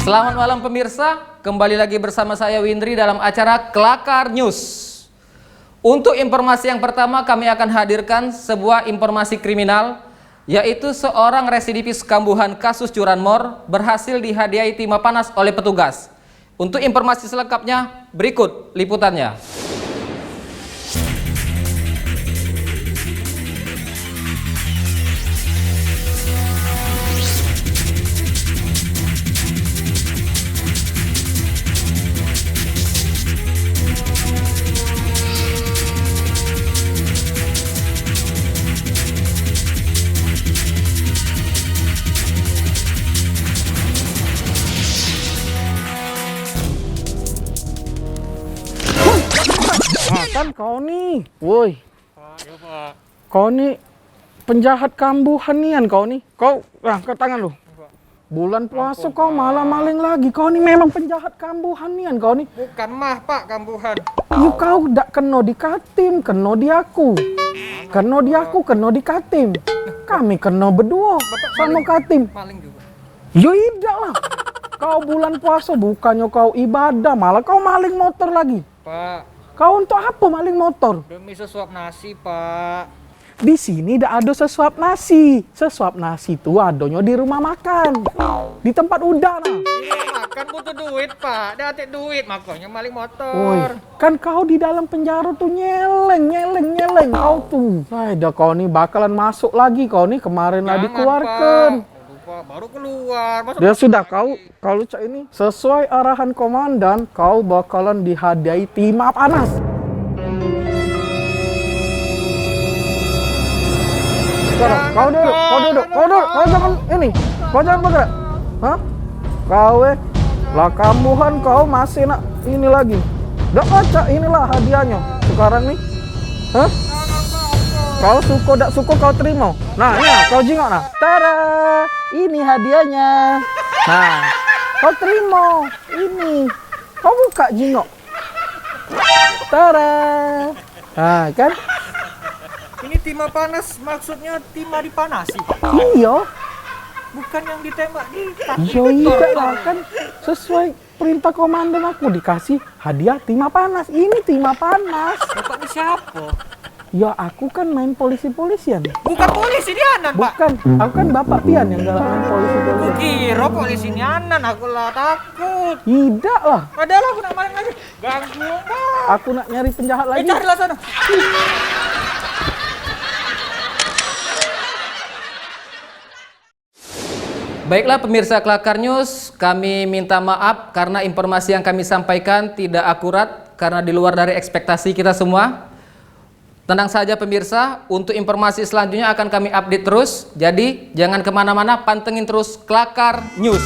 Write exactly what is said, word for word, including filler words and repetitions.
Selamat malam pemirsa, kembali lagi bersama saya Windri dalam acara Kelakar News. Untuk informasi yang pertama, kami akan hadirkan sebuah informasi kriminal, yaitu seorang residivis kambuhan kasus curanmor berhasil dihadiahi timah panas oleh petugas. Untuk informasi selengkapnya, berikut liputannya. Makan kau ni. Woi. Pak, ya, Pak. Kau ni penjahat kambuhan nian kau ni. Kau angkat tangan lu. Bulan puasa kau malah maling lagi. Kau ni memang penjahat kambuhan nian kau ni. Bukan mah, Pak, kambuhan. Yo kau dak keno di Katim, keno di aku. Keno di aku, keno di Katim. Kami keno beduo samo Katim. Maling juga. Yo idak lah. Kau bulan puasa bukannya kau ibadah, malah kau maling motor lagi. Pak. Kau untuk apa maling motor? Demi sesuap nasi, Pak. Di sini dak ado sesuap nasi. Sesuap nasi tu adonyo di rumah makan. Di tempat uda nah. Ini makan butuh duit, Pak. Dak atik duit, makonyo maling motor. Woi, kan kau di dalam penjara tu nyeleng, nyeleng, nyeleng kau tu. Ai, dah kau ni bakalan masuk lagi kau ni, kemarin lah dikeluarkan. Jangan, Pak. Aduh, Pak, baru keluar. Masa... Ya sudah, kau Kalau cak ini, sesuai arahan komandan, kau bakalan dihadiahi timah panas. Sekarang, kau duduk, kau duduk, kau duduk, kau jangan ini, kau jangan bergerak. Hah? Kau eh, lah kambuhan kau masih nak ini lagi. Dak pacak, inilah hadiahnya sekarang nih. Hah? Kau suko dak suko kau terima. Nah, ini kau jingok nah. Tara, ini hadiahnya. Nah, kau terima ini. Kau buka jingok. Tara. Nah, kan? Ini timah panas, maksudnya timah dipanasi. Iyo. Bukan yang ditembak di... Iyo, idak lah kan. Sesuai perintah komandan aku dikasih hadiah timah panas. Ini timah panas. Bapak ini siapa? Ya, aku kan main polisi-polisian. Bukan polisi dia, Nan, Pak. Bukan, aku kan bapak pian yang galak main polisi-polisian. Kira polisi ni Anan, aku lah takut. Idak lah. Adalah aku nak main lagi. Ganggu, Pak. Aku nak nyari penjahat lagi. Eh, carilah sana. Baiklah pemirsa Kelakar News, kami minta maaf karena informasi yang kami sampaikan tidak akurat karena di luar dari ekspektasi kita semua. Tenang saja pemirsa, untuk informasi selanjutnya akan kami update terus. Jadi jangan kemana-mana, pantengin terus Kelakar News.